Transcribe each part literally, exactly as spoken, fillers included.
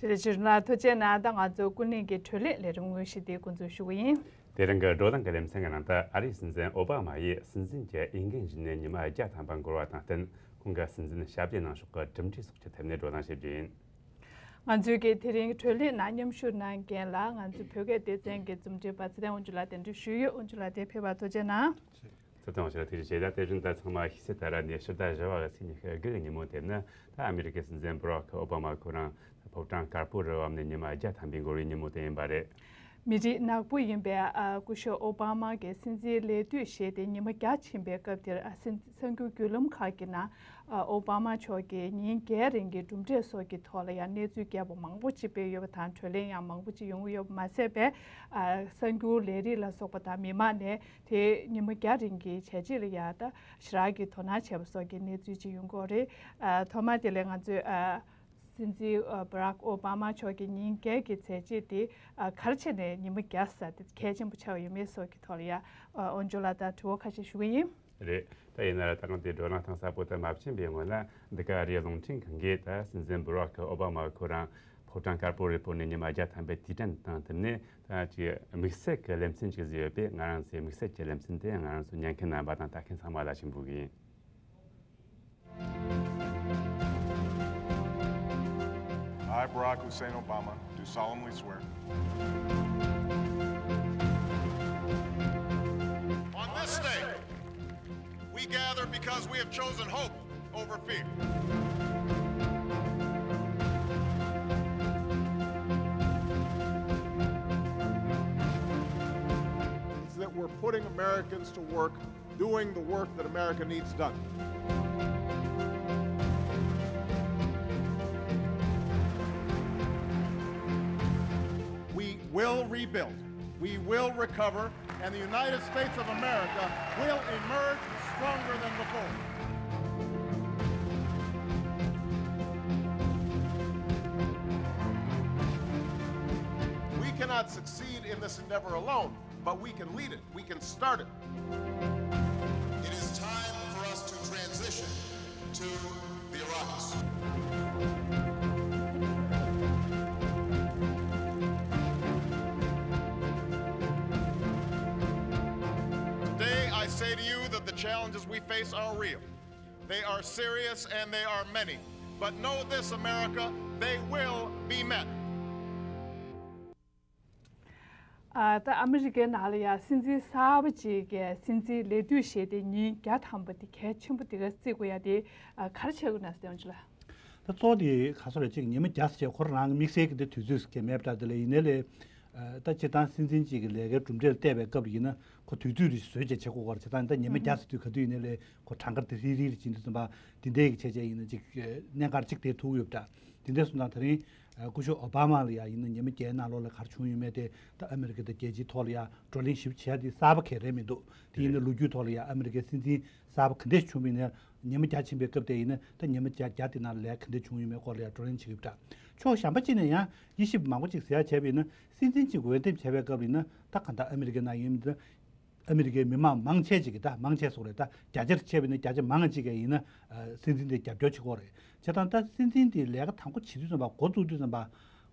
དེ་རིང་ལ་ཐུགས་རྗེ་གནང་། ད་ང་ཚོ་ཀུན་གླེང་གི་གྲོས་གླེང་ལས་རིམ་དངོས་གཞི་དེ་འགོ་འཛུགས་ཞུ་གི་ཡིན། དེ་རིང་གི་བགྲོ་གླེང་གི་ལེ་ཚན་གྱི་ནང་དུ་ཨ་རིའི་སྲིད་འཛིན་ཨོ་བྷ་མ་ཡིས་སྲིད་འཛིན་གྱི་འོས་འགན་བཞེས་ནས་ཉི་མ་བརྒྱ་ཐམ་པ་འགོར་བ་དང་བསྟུན། ཁོང་གིས་སྲིད་འཛིན་ཞབས་ཕྱི་གནང་ཕྱོགས་ཀྱི་གྲུབ་འབྲས་སོགས་ཀྱི་ཐད་ནས་བགྲོ་གླེང་བྱེད་རྒྱུ་ཡིན། ང་ཚོའི་གི་དེ་རིང་གྲོས་གླེང་ནང་མཉམ་ཞུགས་གནང་མཁན་ལ་ང་ཚོའི་བོད་སྐད་སྡེ་ཚན་གྱི་རྩོམ་སྒྲིག་པ་ཚེ་བརྟན་དབང་ཕྱུག་ལགས་གདན་འདྲེན་ཞུས་ཡོད། དབང་ཕྱུག་ལགས་དེ་ཕེབས་པར་ཐུགས་རྗེ་གནང་། ཚེ་བརྟན་དབང་ཕྱུག་ལགས་ཐུགས་རྗེ་ཆེ། ད་དེ་བཞིན་ད་ཚང་མ་ཤེས་གསལ་ལྟར་ཉི་ཤུ་རྩ་བཞི་བ་གི་ཚེས་ཉི་ཤུ་དགུ་གི་ཉིན་མོ་དེ་ནི་ད་ཨ་མི་རི་ཀའི་སྲིད་འཛིན་བྷ་རག་ཨོ་བྷ་མ་ཁོ་རང་ཕོ་བྲང་དཀར་པོ་རུ་བབས་ནས་ཉི་མ་བརྒྱ་ཐམ་པའི་འགོར་བའི་ཉིན་མོ་དེ་ཡིན་པ་རེད། མི་རིགས་ནག་པོ་ཡིན་པའི་ཨ་སྐུ་ཞབས་ཨོ་བྷ་མ་གི་སྲིད་འཛིན་ལས་དུས་བཞེས་ཏེ་ཉི་མ་བརྒྱ་ཕྱིན་པའི་སྐབས་དེར་ཨ་སྲིད་གསར་འགྱུར་བརྒྱུད་ལམ་ཁག་གི་ནང་ཨ་ཨོ་བྷ་མ་མཆོག་གིས་ཉིན་བརྒྱད་རིང་གི་གྲུབ་འབྲས་སོགས་ཀྱི་ཐོག་ལ་ཡང་གནས་ཚུལ་རྒྱས་པོ་མང་པོ་ཅིག་སྤེལ་ཡོད་པ་དང་། གྲོས་གླེང་ཡང་མང་པོ་ཅིག་ཡོང་གི་ཡོད་པ་མ་ཟད་པའི་ཨ་གསར་འགྱུར་ལས་རིགས་ལ་སོགས་པ་དང་མི་མང་ནས་དེ་ཉི་མ་བརྒྱ་རིང་གི་བྱས་རྗེས་ལ་ཡང་ད་ཞེ་དྲག་གི་དོ་སྣང་བྱས་པ་སོགས་ཀྱི་གནས་ཚུལ་ཅིག་ཡོང་གི་ཡོད་རེད། ཨ་ཐོག་མ་དེ་ལ་ང་ཚོས་ཨ་སྲིད་འཛིན་ཨ་བྷ་རག་ཨོ་བྷ་མ་མཆོག་གི་ཉིན་བརྒྱད་ཀྱི་མཛད་རྗེས་དེ་ཨ་ག་རེ་བྱས་ནས་ཉི་མ་བརྒྱ་ཟེར་དེ་གལ་ཆེན་པོ་ཆགས་ཡོད་མེད་སོགས་ཀྱི་ཐོག་ལ་ཡ་ཨ་དབང་ཕྱུག་ལགས་དང་དྲི་བ་ཁ་ཤས་ཞུ་གི་ཡིན། རེད། ད་ཡིན་ན་ར་ད་གང་དེ་བགྲོ་གླེང་གཏིང་ཟབ་པོ་དེ་མ་ཕྱིན་པའི་སྔོན་ལ། འདི་ག་ཨ་རིའི་རླུང་འཕྲིན་ཁང་གིས་ད་སྲིད་འཛིན་བྷ་རག་ཨོ་བྷ་མ་ཁོ་རང་ཕོ་བྲང་དཀར་པོ་རུ་བབས་ནས་ཉི་མ་བརྒྱ་ཐམ་པའི་དུས་དྲན་དང་བསྟུན་ནས་ད་ཅིག་དམིགས་བསལ་གྱི་ལེ་ཚན་ཅིག་བཟོས་ཡོད་པས། ང་རང་ཚོའི་དམིགས་བསལ་གྱི་ལེ་ཚན་དེ་ང་རང་ཚོ་ཉན་མཁན་རྣམ་པ་དང་ལྟ་མཁན་ཚང་མ་ལ་ཞུ་འབོད་ཀྱི་ཡིན། I, Barack Hussein Obama, do solemnly swear. On this day, we gather because we have chosen hope over fear. It's that we're putting Americans to work doing the work that America needs done. We will rebuild. We will recover, and the United States of America will emerge stronger than before. We cannot succeed in this endeavor alone, but we can lead it. We can start it. It is time for us to transition to the Iraqis. Today, I say to you that the challenges we face are real. They are serious and they are many. But know this, America, they will be met. ཨ་ད་ཨ་མི་རི་ཀའི་ནང་ལ་ཡ་སྲིད་འཛིན་གསར་པ་ཅིག་གི་སྲིད་འཛིན་ལས་དུས་བཞེས་ཏེ་ཉིན་བརྒྱ་ཐམ་པ་དེ་གལ་ཆེན་པོ་དེ་ག་བརྩི་དགོས་ཡ་དེ་ཨ་ག་རེ་བྱེད་དགོས་ན་ཟེར་ཡོང་ཅི་ལ། ད་གཙོ་བོ་དེ་ག་སོ་རེད། ཅིག་ཉི་མ་བརྒྱ་ཟེར་བྱས་ཁོ་རང་རང་གི་དམིགས་བསལ་གྱི་དེ་དུས་ཚོད་ཟེར་མཁན་མེད་པ་འདྲ། དེ་ལ་ཡིན་ནའི་ལས་ཨ་ད་སྤྱིར་བཏང་སྲིད་འཛིན་ཅིག་གི་ལས་ཀའི་གྲུབ་འབྲས་ལ་བལྟས་པའི་སྐབས་ལ་ཡིན་ན་ཁོ་དུས་ཚོད་རེ་བཟོས་བྱས་བྱེད་དགོས་ཀྱི་རེད། བྱས་ཙང་ད་ཉི་མ་བརྒྱ་ཟེར་དུས་ག་དུས་ཡིན་ནའི་ལས་ཁོ་གྲངས་ཀ་དེ་རིལ་རིལ་རེ་བྱེད་དུས་ཙམ་པ་དེ་འདྲའི་གི་བྱས་བྱས་ཡིན་ན་ཅིག་གནད་འགག་ཅིག་དེ་ཐུག་ཡོད་པ་འདྲ། དེ་འདྲ་སོང་ཙང་དེ་རིང་། ཨ་སྐུ་ཞབས་ཨོ་བྷ་མ་ལ་ཡང་ཡིན་ན་ཉི་མ་བརྒྱད་ནང་ལོགས་ལ་ག་རེ་བྱུང་ཡོད་མེད་དེ་ད་ཨ་མི་རི་ཀ་དང་རྒྱལ་སྤྱིའི་ཐོག་ལ་ཡང་བགྲོ་གླེང་ཞིབ་བྱེད་ཡ་དེ་གསར་པ་གང་རེད་མི་འདུག་དེ་ཡིན་ན་ལོ་རྒྱུས་ཐོག་ལ་ཡང་ཨ་མི་རི་ཀའི་སྲིད་འཛིན་གསར་པ་ག་འདྲས་བྱུང་བ་ཡིན་ན། ཉི་མ་བརྒྱ་ཕྱིན་པའི་སྐབས་དེ་ཡིན་ན་ད་ཉི་མ་བརྒྱ་བརྒྱ་དེ་ནང་ལ་ག་འདྲས་བྱུང་ཡོད་མེད་སྐོར་ལ་ཡང་བགྲོ་གླེང་བྱེད་ཀྱི་ཡོད་པ་འདྲ། ཕྱོགས་གཞན་པ་གཅིག་ནས་ཡང་དབྱེ་ཞིབ་མང་པོ་ཅིག་ཟེར་ཡ་བྱས་པ་ཡིན་ན། སྲིད་འཛིན་གཅིག་འོས་འདེམས་བྱས་པའི་སྐབས་ལ་ཡིན་ན་ད་གང་ལྟར་ཨ་མི་རི་ཀའི་ནང་ཡིན་མིན་དེ། ཨ་མི་རི་ཀའི་མི་མང་མང་ཆེ་ཅིག་གིས་ད་མང་ཆེ་སོགས་རེད། ད་བརྒྱ་ཆར་བྱས་པ་ཡིན་ན་བརྒྱ་ཆ་མང་ང་ཅིག་གིས་ཡིན་ན་ཨ་སྲིད་འཛིན་དེ་རྒྱབ་སྐྱོར་བྱེད་ཀྱི་ཡོད་རེད། བྱས་ཙང་ད་སྲིད་འཛིན་དེ་ལས་ཀ་དང་པོ་བྱེད་དུས་ཙམ་པ། འགོ་བཙུགས་དུས་ཙམ་པ་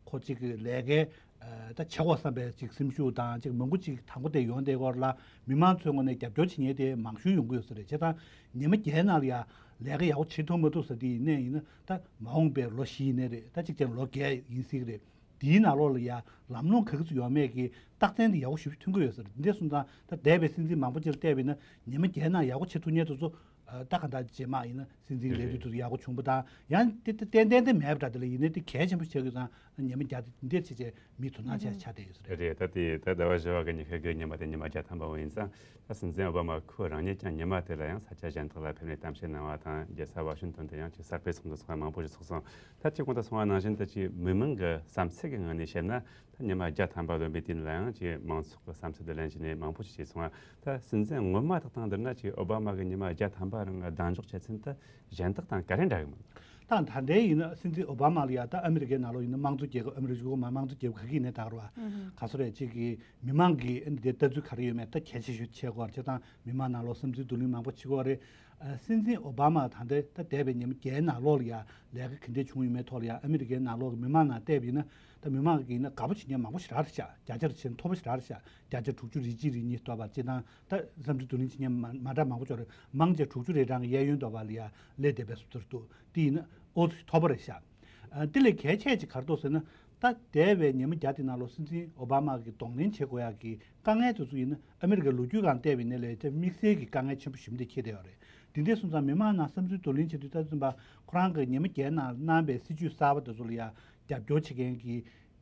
ཁོ་གཅིག་གི་ལས་ཀའི་ཨ་ད་བྱེད་དགོས་བསམ་པའི་ཅིག་སེམས་ཤུགས་དང་ཅིག་མང་པོ་ཅིག་དང་པོ་དེ་ཡོང་བསྡད་ཡོད་རེད་ལ། མི་མང་ཚོའི་ངོས་ནས་རྒྱབ་སྐྱོར་བྱེད་མཁན་དེ་མང་ཤོས་ཡོང་གི་ཡོད་ས་རེད། བྱས་ཙང་ཉི་མ་བརྒྱའི་ནང་ལ་ཡ་ལས་ཀ་ཡག་པོ་བྱེད་ཐུབ་མ་ཐུབ་ཟེར་དེ་ཡིན་ནའི་ཡིན་ན། ད་མ་འོངས་པའི་ལོ་བཞི་ཡིན་ནའི་རེད། ད་གཅིག་ཀྱང་ལོ་བརྒྱད་ཡིན་སྲིད་ཀྱི་རེད། དེའི་ནང་ལོགས་ལ་ཡ་ལམ་ལྷོང་ག་གི་ཚོད་ཡོད་མེད་ཀྱི་རྟགས་མཚན་དེ་ཡག་པོ་ཞེ་པོ་ཐོན་གྱི་ཡོད་ཟེར། འདི་འདྲ་སོང་ཙང་ད་འདས་པའི་སྲིད་འཛིན་མང་པོ་ཅིག་ལ་བལྟས་པ་ཡིན་ན་ཉི་མ་བརྒྱའི་ནང་ཡག་པོ་བྱེད་ཐུབ་མཁན་དེ་ཚོ་ཨ་ད་གང་ལྟར་རྗེས་མ་ཡིན་ན་སྲིད་འཛིན་ལས་དུས་དེ་ཚོ་ཡག་པོ་བྱུང་པ་དང་། ཡང་དེ་ཏན་ཏན་དེ་མེད་པ་འདྲ། དེ་ལ་ཡིན་ནའི་དེ་གལ་ཆེན་པོ་ཆགས་ཀྱི་ཙང་ཉི་མ་བརྒྱ་དེ་འདི་འདྲ་བྱས་བྱས་མིས་དོ་སྣང་བྱས་ཆགས་བསྡད་ཡོད་ཟེར། རེད། ད་དེ་ད་ཟླ་བ་བཞི་བ་གི་ཉི་ཤུ་དགུའི་ཉིན་མ་དེ་ཉི་མ་བརྒྱ་ཐམ་པ་བོ་ཡིན་ཙང་། ད་སྲིད་འཛིན་ཨོ་བྷ་མ་ཁོ་རང་ཉིད་ཀྱང་ཉི་མ་དེ་ལ་ཡང་ས་ཆ་གཞན་དག་ལ་ཕེབས་ནས་གཏམ་བཤད་གནང་བ་དང་། རྒྱལ་ས་ཝ་ཤིང་ཏོན་དུ་ཡང་ཅིག་གསར་སྤེལ་ཚོགས་འདུ་ཚོགས་པ་མང་པོ་ཞིག་ཚོགས་སོང་། ད་ཅིག་གོང་དུ་གསུངས་པ་ནང་བཞིན་དུ་ཅིག་མི་མང་གི་བསམ་ཚུལ་གྱི་ངོས་ནས་བཤད་ན། ད་ཉི་མ་བརྒྱ་ཐམ་པ་ལོན་པའི་དུས་ལ་ཡང་ཅིག་མང་ཚོགས་ཀྱི་བསམ་ཚུལ་དེ་ལེན་བྱས་ནས་མང་པོ་ཞིག་བྱས་སོང་བ། ད་སྲིད་འཛིན་སྔོན་མ་དག་དང་བསྡུར་ན་ཅིག་ཨོ་བྷ་མ་གི་ཉི་མ་བརྒྱ་ཐམ་པ་རིང་གདན་འཇོག་བྱེད་ཚུལ་དེ་གཞན་དག་དང་ག་རེ་འདྲ་གི་མིན། ད་ད་ལྟའི་ཡིན་ན་སྲིད་འཛིན་ཨོ་བྷ་མ་ལ་ཡ་ད་ཨ་མི་རི་ཀའི་ནང་ལོགས་ཡིན་ན་དམངས་གཙོ་རྒྱལ་ཁབ། ཨ་མི་རི་ཀ་མ་དམངས་གཙོ་རྒྱལ་ཁབ་ག་གི་ཡིན་ནའི་ད་ག་རེད་བ། ག་ཚོད་རེད། ཅིག་གི་མི་མང་གི་ཨ་ནི་དེ་ལྟ་ཚུལ་ག་རེ་ཡོད་མེད་ད་གལ་ཆེ་ཤོས་ཆགས་ཀྱི་ཡོད་རེད། བྱས་ཙང་མི་མང་ནང་ལོགས་བསམ་ཚུལ་བསྡུ་ལེན་མང་པོ་བྱེད་ཀྱི་ཡོད་རེད། ཨ། སྲིད་འཛིན་ཨོ་བྷ་མ་ད་ལྟ་ད་འདས་པའི་ཉི་མ་བརྒྱད་ནང་ལོགས་ལ་ཡ་ལས་ཀ་ག་འདྲས་བྱུང་ཡོད་མེད་ཐོག་ལ་ཡ་ཨ་མི་རི་ཀའི་ནང་ལོགས་ཀྱི་མི་མང་ནང་བལྟས་པ་ཡིན་ན། ད་མི་མང་གིས་ཡིན་ན་དགའ་པོ་བྱེད་མཁན་མང་པོ་ཞེ་དྲག་རེད་ཤག་བརྒྱ་ཆ་བྱས་ན་མཐོ་པོ་ཞེ་དྲག་རེད་ཤག་བརྒྱ་ཆ་དྲུག་ཅུ་རེ་གཅིག་རེ་གཉིས་ལྟ་བུ། སྤྱིར་བཏང་ད་བསམ་ཚུལ་བསྡུ་ལེན་བྱེད་མཁན་མ་མ་འདྲ་མང་པོ་ཅིག་ཡོད་རེད། མང་ཆེ་དྲུག་ཅུ་རེ་གྲངས་ཀྱི་གཡས་གཡོན་ལྟ་བུ་ལ་ཡ་སླེབས་བསྡད་པའི་བཟོ་འདྲ་འདུག་དེ་ཡིན་ན་ཨོ་ཙི་མཐོ་པོ་རེད་ཤག་ཨ། དེ་ལས་གལ་ཆེ་ཅིག་ག་རེ་འདུག་ཟེར་ན། ད་འདས་པའི་ཉི་མ་བརྒྱ་དེ་ནང་ལོགས་སྲིད་འཛིན་ཨོ་བྷ་མ་གིས་གདོང་ལེན་བྱེད་དགོས་ཡག་གི་དཀའ་ངལ་དེ་ཚོ་ཡིན་ན་ཨ་མི་རི་ཀའི་ལོ་རྒྱུས་སྒང་བལྟས་པ་ཡིན་ན་ལས་དེ་དམིགས་བསལ་གྱི་དཀའ་ངལ་ཆེན་པོ་ཞེ་པོ་འདི་འཁྱེར་བསྡད་ཡོད་རེད། དེ་འདྲ་སོང་ཙང་མི་མང་ནང་བསམ་ཚུལ་བསྡུ་ལེན་བྱེད་དུས་ད་ཚུན་པ་ཁོ་རང་གིས་ཉི་མ་བརྒྱད་ནང་གནང་པའི་སྲིད་ཇུས་གསར་པ་དེ་ཚོ་ལ་ཡ་རྒྱབ་སྐྱོར་བྱེད་མཁན་གྱི་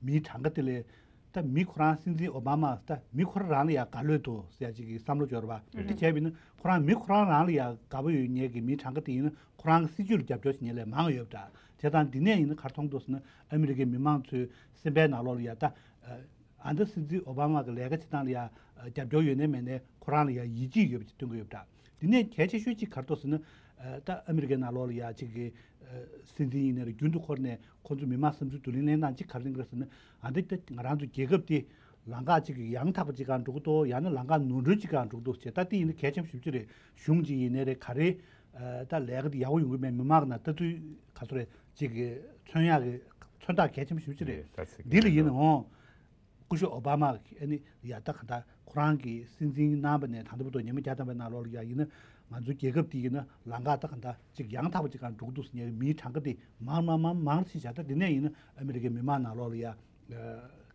མིའི་གྲངས་ཀ་དེ་ལས། ད་མི་ཁོ་རང་སྲིད་འཛིན་ཨོ་བྷ་མ་ད་མི་ཁོ་རང་རང་ལ་ཡ་དགའ་ལོས་འདུག་ཟེར་ཡ་ཅིག་གི་བསམ་བློ་འབྱོར་བ་དེ་བྱས་པ་ཡིན་ན། ཁོ་རང་མི་ཁོ་རང་རང་ལ་ཡ་དགའ་པོ་ཡོད་མཁན་གྱི་མིའི་གྲངས་ཀ་དེ་ཡིན་ན་ཁོ་རང་གི་སྲིད་ཇུས་ལ་རྒྱབ་སྐྱོར་བྱེད་མཁན་ལས་མང་ཡོད་པ་འདྲ། བྱས་ཙང་འདི་ནས་ཡིན་ན་ག་རེ་མཐོང་གི་འདུག་ཟེར་ན། ཨ་མི་རི་ཀའི་མི་མང་ཚོའི་སེམས་པའི་ནང་ལོགས་ལ་ཡ་ད། ཨ། ཨ། ད་སྲིད་འཛིན་ཨོ་བྷ་མ་གི་ལས་ཀ་བྱེད་སྟངས་ལ་ཡ་རྒྱབ་སྐྱོར་ཡོད་ནའི་མེད་ནའི་ཁོ་རང་ལ་ཡ་ཡིད་ཆེས་ཡོད་པ་ཅིག་སྟོན་གྱི་ཡོད་པ་འདྲ། འདི་ནས་གལ་ཆེ་ཤོས་ཅིག་ག་རེ་འདུག་ཟེར་ན། ཨ། ད་ཨ་མི་རི་ཀའི་ནང་ལོགས་ལ་ཡ་ཅིག་གི་ཨ། སྲིད་འཛིན་ཡིན་ནའི་རེད། རྒྱུན་དུ་འཁོར་ནས་ཁོ་ཚོ་མི་མང་བསམ་ཚུལ་བསྡུ་ལེན་གནང་སྟངས་ཅིག་ག་རེ་ཡིན་གྱི་རེད་ཟེར་ན། ཨ། འདི་ད་ང་རང་ཚོ་རྒྱལ་ཁབ་འདི་ལམ་ཁ་ཅིག་གི་ཡང་དག་པ་ཅིག་སྒང་འགྲོ་གི་འདུག་ཡང་ན་ལམ་ཁ་ནོར་འཁྲུལ་ཅིག་སྒང་འགྲོ་གི་འདུག་ཟེར། ད་དེ་ཡིན་ན་གལ་ཆེན་པོ་ཞེ་པོ་ཅིག་རེད། གཞུང་ཅིག་ཡིན་ནའི་རེད། ག་རེ་ཨ། ད་ལས་ཀ་འདི་ཡག་པོ་ཡོང་གི་མེད། མི་མང་གི་ནང་ལྟ་ཚུལ་ག་ཚོད་རེད་ཅིག་གི་མཚོན་ཡག་གི་མཚོན་རྟགས་གལ་ཆེན་པོ་ཞེ་པོ་ཅིག་རེད། ཨེ། ད་ཚིག་འདི་ལ་ཡིན་ནའང་སྐུ་ཞབས་ཨོ་བྷ་མ་གིས་ཨ་ནི་ཡ་ད་ག་ད་ཁོ་རང་གིས་སྲིད་འཛིན་གནང་བ་ནས་ད་ལྟ་བར་དུ་ཉི་མ་བརྒྱ་ཐམ་པའི་ནང་ལོགས་ལ་ཡ་ཡིན་ན་ང་ཚོའི་རྒྱལ་ཁབ་འདི་ཡིན་ན་ལམ་ཁ་ད་ག་ད་ཅིག་ཡང་དག་པ་ཅིག་སྒང་འགྲོ་གི་འདུག་ཟེར་ནས་མིའི་གྲངས་ཀ་དེ་མང་མང་མང་མང་ཕྱིན་བཞག་ད་འདི་ནས་ཡིན་ན་ཨ་མི་རི་ཀའི་མི་མང་ནང་ལོགས་ལ་ཡ་ག་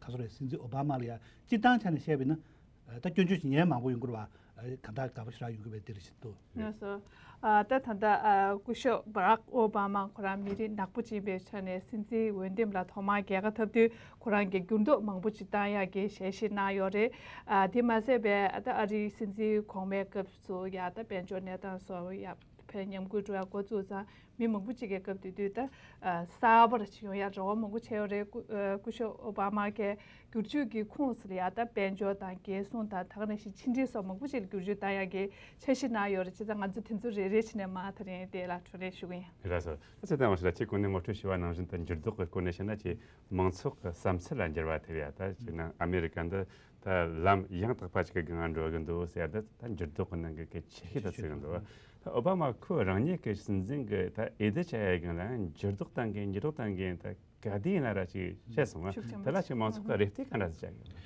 ཚོད་རེད། སྲིད་འཛིན་ཨོ་བྷ་མ་ལ་ཡ་སྤྱིར་བཏང་ཆ་ནས་བཤད་པ་ཡིན་ན། ད་སྐྱོན་བརྗོད་བྱེད་མཁན་མང་པོ་ཡོང་གི་རེད་བ། གང་ལྟར་དགའ་པོ་ཞེ་དྲག་ཡོང་གི་བས་འདིར་བཞིན་དུ། ལགས་སོ། ཨ། ད་ད་ལྟ་ཨ། སྐུ་ཞབས་བྷ་རག་ཨོ་བྷ་མ་ཁོ་རང་མི་རིགས་ནག་པོ་ཅིག་ཡིན་པའི་ཆ་ནས་སྲིད་འཛིན་འོས་འདེམས་ལ་ཐོག་མར་རྒྱལ་ཁ་འཐབ་དུས་ཁོ་རང་གིས་འགྱུར་ལྡོག་མང་པོ་ཅིག་བཏང་ཡག་གི་ཞལ་བཞེས་གནང་ཡོད་རེད། ཨ། དེ་མ་ཟད་པའི་ཨ། ད་ཨ་རིའི་སྲིད་འཛིན་གོང་མའི་སྐབས་སུ་ཡ་ད་དཔལ་འབྱོར་གནས་སྟངས་སོགས་ཡ་ད་ཕར་ཉམས་རྒུད་འགྲོ་ཡ་འགོ་བཙུགས་ཙང་། མི་མང་པོ་ཅིག་གི་སྐབས་དེ་དུས་ད་ཨ། གསར་པ་ར་ཅིག་ཡོང་ཡ་རེ་བ་མང་པོ་བྱས་ཡོད་རེད། སྐུ་ཨ། སྐུ་ཞབས་ཨོ་བྷ་མ་གིས་བསྒྱུར་བཅོས་ཀྱི་ཁོངས་སུ་ལ་ཡ་ད་དཔལ་འབྱོར་དང་རྒྱལ་སྲུང་དང་ད་ག་ནང་བཞིན་ཕྱི་འབྲེལ་སོགས་མང་པོ་ཅིག་ལ་བསྒྱུར་བཅོས་བཏང་ཡ་གི་འཆར་གཞི་གནང་ཡོད་རེད། བྱས་ཙང་ང་ཚོ་དེ་ཚོ་རེ་རེ་བྱས་ནས་མར་ད་རིང་དེ་ལ་བགྲོ་གླེང་ཞུ་གི་ཡིན། རེད་ལགས་སོ། ད་ཚེ་བརྟན་ཝང་ཞིག་ལ་ཁྱེད་སྐུ་ནས་ངོ་སྤྲོད་ཞུ་བ་ནང་བཞིན་ད་འགྱུར་ལྡོག་གི་སྐོར་ནས་བཤད་ན་ཅིག་མང་ཚོགས་ཀྱི་བསམ་ཚུལ་ལ་འགྱུར་བ་ཐེབས་ཡ། ད་བྱས་ན་ཨ་མེ་རི་ཀ་འདི་ད་ལམ་ཡང་དག་པ་ཅིག་གི་སྒང་འགྲོ་གི་འདུག་ཟེར་ཡ་འདི་ད་འགྱུར་ལྡོག་གི་ནང་གི་གལ་ཆེ་ཤོས་ད་ཟེར་གི་འདུག་ད་ཨོ་བྷ་མ་ཁོ་རང་ཉིད་ཀྱི་སྲིད་འཛིན་གྱི་ད་འོས་བསྡུ་བྱ་ཡ་སྒང་ལ་འགྱུར་ལྡོག་བཏང་མཁན་འགྱུར་ལྡོག་བཏང་མཁན་ད་ག་དུས་ཡིན་ན་ར་ཅིག་བཤད་སོང་ང་། ཤུགས་ཆེན་པོ་དེ་ལ་ཅིག་མང་ཚོགས་ཀྱི་རེ་ལྟོས་ག་འདྲ་ཟེར་བྱ་གི།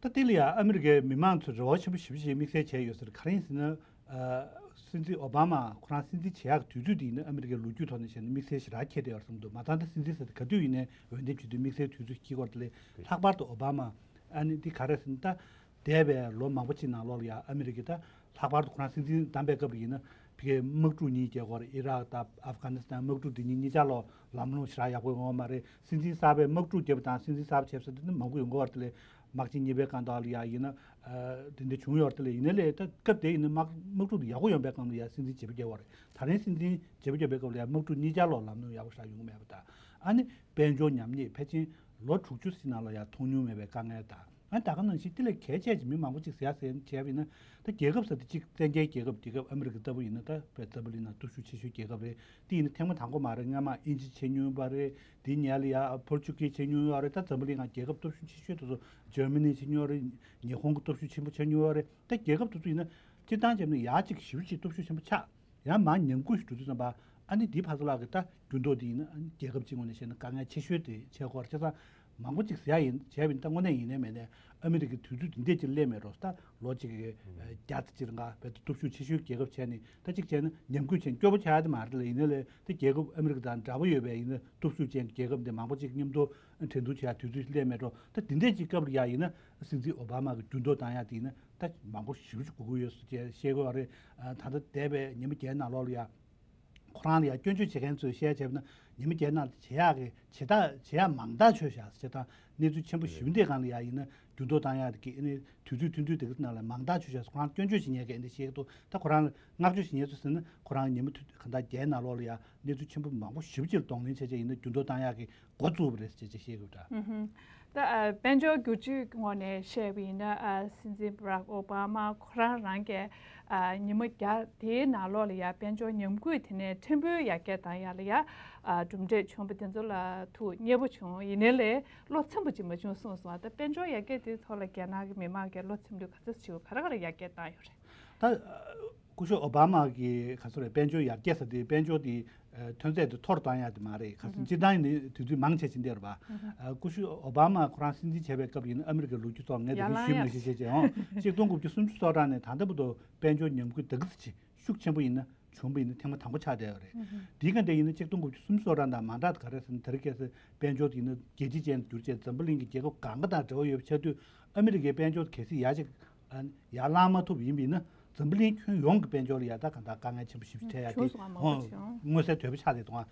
ད་དེ་ལ་ཡང་ཨ་མེ་རི་ཀའི་མི་མང་ཚོས་རེ་བ་ཆེན་པོ་ཞེ་པོ་ཅིག་དམིགས་བསལ་བྱས་ཡོད་ཟེར། ག་རེ་ཡིན་ཟེར་ན། ཨ། སྲིད་འཛིན་ཨོ་བྷ་མ་ཁོ་རང་སྲིད་འཛིན་བྱེད་ཡག་དུས་ཚོད་དེ་ཡིན་ན་ཨ་མེ་རི་ཀའི་ལོ་རྒྱུས་ཐོག་ནས་བཤད་ན་དམིགས་བསལ་ཞེ་དྲག་འཁེལ་བསྡད་ཡོད་བསམ་འདུག་མ་མཐའ་ད་སྲིད་འཛིན་ཟེར་ཏེ་ག་དུས་ཡིན་ནའི་འོས་འདེམས་བྱེད་དུས་དམིགས་བསལ་དུས་ཚོད་ཅིག་འཁེལ་གྱི་ཡོད་རེད་དེ། ལྷག་པར་དུ་ཨོ་བྷ་མ་ཨ་ནི་འདི་ག་རེ་ཟེར་ན། ད་འདས་པའི་ལོ་མང་པོ་ཅིག་ནང་ལོགས་ལ་ཡང་ཨ་མེ་རི་ཀའི་ད་ལྷག་པར་དུ་ཁོ་རང་སྲིད་འཛིན་བདམས་པའི་སྐབས་ལ་ཡིན་ན་ཕ་གིའི་དམག་འཁྲུག་གཉིས་བརྒྱབ་ཡོད་རེད། ཨི་རག་དང་ཨབ་གྷ་ནི་སི་ཐན་དམག་འཁྲུག་འདི་གཉིས་གཉིས་ཆ་ལོ་ལམ་ལྷོང་ཞེ་དྲག་ཡག་པོ་ཡོང་བ་མ་རེད། སྲིད་འཛིན་གསར་པས་དམག་འཁྲུག་བརྒྱབ་པ་དང་སྲིད་འཛིན་གསར་པ་བྱས་པ་ཟེར་དེ་ནི་མང་པོ་ཡོང་གི་ཡོད་རེད་དེ། དམག་ཆེན་གཉིས་པའི་སྐབས་དག་ལ་ཡང་ཡིན་ན། ཨ། དེ་འདྲ་བྱུང་ཡོད་རེད་དེ། ཡིན་ནའི་ལས་ད་སྐབས་དེ་ཡིན་ན་དམག་དམག་འཁྲུག་དེ་ཡག་པོ་ཡོང་པའི་སྒང་ལ་ཡང་སྲིད་འཛིན་བརྗེ་པོ་བརྒྱབ་པ་རེད། ད་རིང་སྲིད་འཛིན་བརྗེ་པོ་བརྒྱབ་པའི་སྐབས་ལ་ཡང་དམག་འཁྲུག་གཉིས་ཆར་ལོག་ལམ་ལྷོང་ཡག་པོ་ཞིག་ཡོང་གི་མེད་པ་དང་། ཨ་ནི་དཔལ་འབྱོར་ཉམས་ཉེས་ཕལ་ཆེར་ལོ་དྲུག་ཅུ་ཙམ་ནང་ལ་ཡང་མཐོང་མྱོང་མེད་པའི་དཀའ་ངལ་དང་། ཨ། ད་ག་ནང་བཞིན་དེ་ལས་གལ་ཆེ་ཅིག་མི་མང་པོ་ཅིག་ཟེར་ཡ་ཟེར་བྱས་པ་ཡིན་ན། ད་རྒྱལ་ཁབ་ཟེར་དེ་གཅིག་བཙན་རྒྱལ་རྒྱལ་ཁབ། རྒྱལ་ཁབ་ཨ་མི་རི་ཀ་ལྟ་བུ་ཡིན་ན་ད་དཔེ་འཛམ་བུ་གླིང་ནང་སྟོབས་ཤུགས་ཆེ་ཤོས་རྒྱལ་ཁབ་རེད། དེ་ཡིན་ན་ཐེངས་མ་དང་པོ་མ་རེད། སྔ་མ་དབྱིན་ཇི་བྱེད་མྱོང་བ་རེད། དེ་ཉལ་ཡ་པོར་ཅུ་གིས་བྱེད་མྱོང་ཡོད་རེད། ད་འཛམ་བུ་གླིང་ནང་རྒྱལ་ཁབ་སྟོབས་ཤུགས་ཆེ་ཤོས་དེ་ཚོ་འཇར་མ་ནི་བྱེད་མྱོང་རེད། ཉི་ཧོང་གི་སྟོབས་ཤུགས་ཆེན་པོ་ཆགས་མྱོང་ཡོད་རེད། ད་རྒྱལ་ཁབ་དེ་ཚོ་ཡིན་ན་སྤྱིར་བཏང་བྱས་ན་ཡག་ཅིག་ཞེ་པོ་ཅིག་སྟོབས་ཤུགས་ཆེན་པོ་ཆགས། ཡང་མར་ཉམས་རྒུད་ཞིག་འགྲོ་དུས་ཙམ་པ། ཨ་ནི་འདིའི་ཕར་ཚུར་ལ་གི་ད་འགྱུར་ལྡོག་འདི་ཡིན་ན་ཨ་ནི་རྒྱལ་ཁབ་གཅིག་ངོས་ནས་བཤད་ན་དཀའ་ངལ་ཆེ་ཤོས་དེ་ཆགས་ཀྱི་ཡོད་རེད། བྱས་ཙང་མང་པོ་ཅིག་ཟེར་ཡ་ཡིན་བྱས་པ་ཡིན། ད་དངོས་གནས་ཡིན་ནའི་མིན་ནའི་ཨ་མི་རི་ཀའི་དུས་ཚོད་འདི་འདྲས་ཅིག་སླེབས་མེད་འགྲོ། ད་ལོ་གཅིག་གི་ཨ་བརྒྱ་དང་གཅིག་རིང་ག་བར་དུ་སྟོབས་ཤུགས་ཆེ་ཤོས་རྒྱལ་ཁབ་བྱས་ནས། ད་གཅིག་བྱས་ན་ཉམས་རྒུད་བྱས་ནས་སྐྱོ་པོ་ཆགས་ཡ་དེ་མ་རེད་ལ། ཡིན་ནའི་ལས་ད་རྒྱལ་ཁབ་ཨ་མི་རི་ཀ་དང་འདྲ་པོ་ཡོད་པའི་ཡིན་ན་སྟོབས་ཤུགས་ཅན་གྱི་རྒྱལ་ཁབ་འདི་མང་པོ་ཅིག་མཉམ་དུ་འགྲན་བསྡུར་བྱེད་ཡ་དུས་ཚོད་སླེབས་མེད་འགྲོ། ད་འདི་འདྲས་ཅིག་སྐབས་ལ་ཡ་ཡིན་ན་སྲིད་འཛིན་ཨོ་བྷ་མ་གི་འགྱུར་ལྡོག་བཏང་ཡ་དེ་ཡིན་ན་ད་མང་པོ་ཞེ་པོ་ཅིག་དགོས་ཀྱི་ཡོད་ཟེར་བཤད་ཀྱི་ཡོད་རེད། ཨ། ད་ལྟ་འདས་པའི་ཉི་མ་བརྒྱད་ནང་ལོགས་ལ་ཡ། ཁོ་རང་ལ་ཡ་སྐྱོན་བརྗོད་བྱེད་མཁན་ཚོས་བཤད་བྱས་པ་ན་ཉི་མ་བརྒྱད་ནང་ལ་བྱེད་ཡག་གི་བྱེད་ཐག་བྱེད་ཡག་མང་ཐག་ཆོད་བཞག་ཟེར། བྱས་ཙང་གནས་ཚུལ་ཆེན་པོ་ཞེ་པོ་འདིའི་སྒང་ལ་ཡ་ཡིན་ན་འགྱུར་ལྡོག་བཏང་ཡག་གི་ཨ་ནི་དུས་ཚོད་ཐུང་ཐུང་དེ་གི་ནང་ལ་མང་ཐག་ཆོད་བཞག་ཟེར། ཁོ་རང་སྐྱོན་བརྗོད་བྱེད་མཁན་གྱིས་ཨ་ནི་བཤད་ཀྱི་འདུག་ད་ཁོ་རང་ལ་བསྔགས་བརྗོད་བྱེད་མཁན་ཚོས་ཟེར་ན་ཁོ་རང་ཉི་མ་ཐུ་གང་ལྟར་བརྒྱད་ནང་ལོགས་ལ་ཡ་གནས་ཚུལ་ཆེན་པོ་མང་པོ་ཞེ་པོ་ཅིག་ལ་གདོང་ལེན་བྱས་བྱས་ཡིན་ན་འགྱུར་ལྡོག་བཏང་ཡག་གི་འགོ་བཙུགས་པ་རེད་ཟེར་བྱས་བཤད་ཀྱི་ཡོད་པ་འདྲ། ཨུ་ཧུམ། ད་ཨ་དཔལ་འབྱོར་བསྒྱུར་བཅོས་ངོས་ནས་བཤད་པ་ཡིན་ན། ཨ་སྲིད་འཛིན་བྷ་རག་ཨོ་བྷ་མ་ཁོ་རང་རང་གིས་ཨ་ཉི་མ་བརྒྱ་དེའི་ནང་ལོགས་ལ་ཡ་དཔལ་འབྱོར་ཉམས་རྒུད་དེ་ནས་ཕྲན་བུ་ཡར་རྒྱས་བཏང་ཡག་ལ་ཡ་ཨ་གྲུབ་འབྲས་བྱུང་བ་དེ་ཚོ་ལ་ཐུགས་མཉེས་པོ་བྱུང་། ཡིན་ནའི་ལས་བློ་འཚེམ་པོ་ཅིག་མ་བྱུང་གསུངས་སོང་། ད་དཔལ་འབྱོར་ཡར་རྒྱས་དེའི་ཐོག་ལ་རྒྱ་ནག་གི་མི་མང་གིས་བློ་འཚེམ་ལུགས་ག་ཚོད་བྱེད་དགོས། ག་རེ་ག་རེ་ཡར་རྒྱས་བཏང་ཡོད་རེད། ད། སྐུ་ཞབས་ཨོ་བྷ་མ་གི་ག་ཚོད་རེད། དཔལ་འབྱོར་ཡར་རྒྱས་ཟེར་དེ་དཔལ་འབྱོར་དེ་ཨ་མཐོ་ཚད་དེ་མཐོ་རུ་བཏང་ཡག་དེ་མ་རེད། ཁ་སང་སྤྱིར་བཏང་ཡིན་ན་དུས་ཚོད་མང་ཆེ་ཕྱིན་བསྡད་རེད་པ། ཨ་སྐུ་ཞབས་ཨོ་བྷ་མ་ཁོ་རང་སྲིད་འཛིན་བྱས་པའི་སྐབས་ཡིན་ན་ཨ་མི་རི་ཀའི་ལོ་རྒྱུས་ཐོག་ངས་དེ་རིང་ཞུས་མ་ཤེས་བྱས་བྱས་ཨོ། གཅིག་སྟོང་དགུ་བརྒྱ་སུམ་ཅུ་སོ་གྲངས་ནས་ད་ལྟ་བར་དུ་དཔལ་འབྱོར་ཉམས་རྒུད་ད་གི་ཙམ་ཅིག་ཤུགས་ཆེན་པོ་ཡིན་ན་བྱུང་བ་ཡིན་ན་ཐེངས་མ་དང་པོ་ཆགས་བསྡད་ཡོད་རེད། དེའི་སྒང་དེ་ཡིན་ན་གཅིག་སྟོང་དགུ་བརྒྱ་སུམ་ཅུ་སོ་གྲངས་དང་མ་འདྲ་ག་རེ་ཟེར་ན། དེ་རིང་ཁ་སང་དཔལ་འབྱོར་དེ་ཡིན་ན་རྒྱལ་སྤྱི་ཅན་དུ་གྱུར་བྱས་འཛམ་བུ་གླིང་གི་རྒྱལ་ཁབ་གང་ག་དང་འབྲེལ་བ་ཡོད་པ་ཆགས་དུས་ཨ་མི་རི་ཀའི་དཔལ་འབྱོར་གལ་སྲིད་ཡར་ཅིག་ཡར་ལངས་མ་ཐུབ་ཡིན་པ་ཡིན་ན་འཛམ་བུ་གླིང་ཁྱོན་ཡོངས་ཀྱི་དཔལ་འབྱོར་ལ་ཡ་ད་གང་ལྟར་དཀའ་ངལ་ཆེན་པོ་ཞེ་པོ་ཅིག་འཕྲད་ཡ་དེ་ཧོ་མངོན་གསལ་དོད་པོ་ཆགས་བསྡད་འདུག་ཨ།